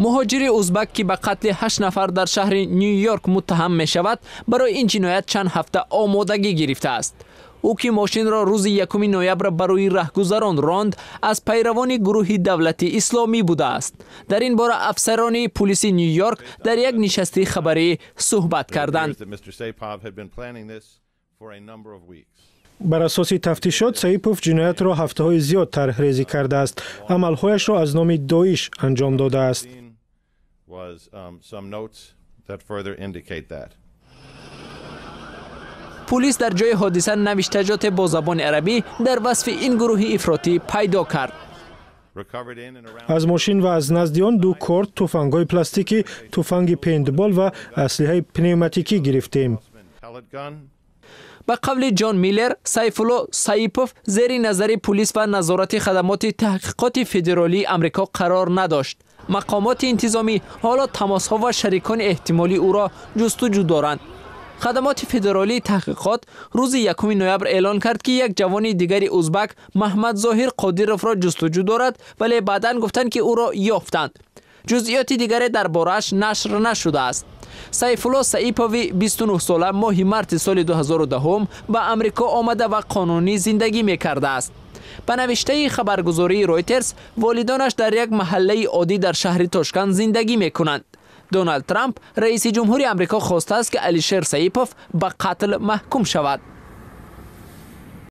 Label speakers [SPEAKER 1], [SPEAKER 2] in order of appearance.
[SPEAKER 1] Муҳоҷири узбак, ки ба қатли ҳашт нафар дар шаҳри Ню Йорк муттаҳам мешавад, барои ин ҷиноят чанд ҳафта омодагӣ гирифтааст. Ӯ, ки мошинро рӯзи 1 ноябр ба рӯи раҳгузарон ронд, аз пайравони гурӯҳи Давлати Исломӣ будааст. Дар ин бора афсарони пулиси Ню Йорк дар як нишасти хабарӣ суҳбат карданд.
[SPEAKER 2] Бар асоси тафтишот, Саипов ҷиноятро ҳафтаҳои зиёд тарҳрезӣ кардааст. Амалҳояшро аз номи Доиш анҷом додааст.
[SPEAKER 1] Пулис дар ҷои ҳодиса навиштаҷоте бо забони арабӣ дар васфи ин гурӯҳи ифротӣ пайдо кард.
[SPEAKER 2] Аз мошин ва аз назди он ду корд, туфангҳои пластикӣ, туфанги пейнтбол ва аслиҳаи пневматикӣ гирифтем.
[SPEAKER 1] Ба қавли Ҷон Миллер, Сайфулло Саипов зери назари пулис ва назорати хадамоти таҳқиқоти федералии Амрико қарор надошт. Мақомоти интизомӣ ҳоло тамосҳо ва шарикони эҳтимолии ӯро ҷустуҷӯ доранд. Хадамоти федералии таҳқиқот рӯзи 1 ноябр эълон кард, ки як ҷавони дигари узбак, Маҳмадзоҳир Қодировро, ҷустуҷӯ дорад, вале баъдан гуфтанд, ки ӯро ёфтанд. Ҷузъиёти дигаре дар борааш нашр нашудааст. Сайфулло Саипови 29 сола моҳи марти соли 2010 ба Амрико омада ва қонунӣ зиндагӣ мекардааст. Ба навиштаи хабаргузории Ройтерс, волидонаш дар як маҳаллаи оддӣ дар шаҳри Тошканд зиндагӣ мекунанд. Доналд Трамп, раиси ҷумҳури Амрико, хостааст, ки Алишер Саипов ба қатл маҳкум шавад.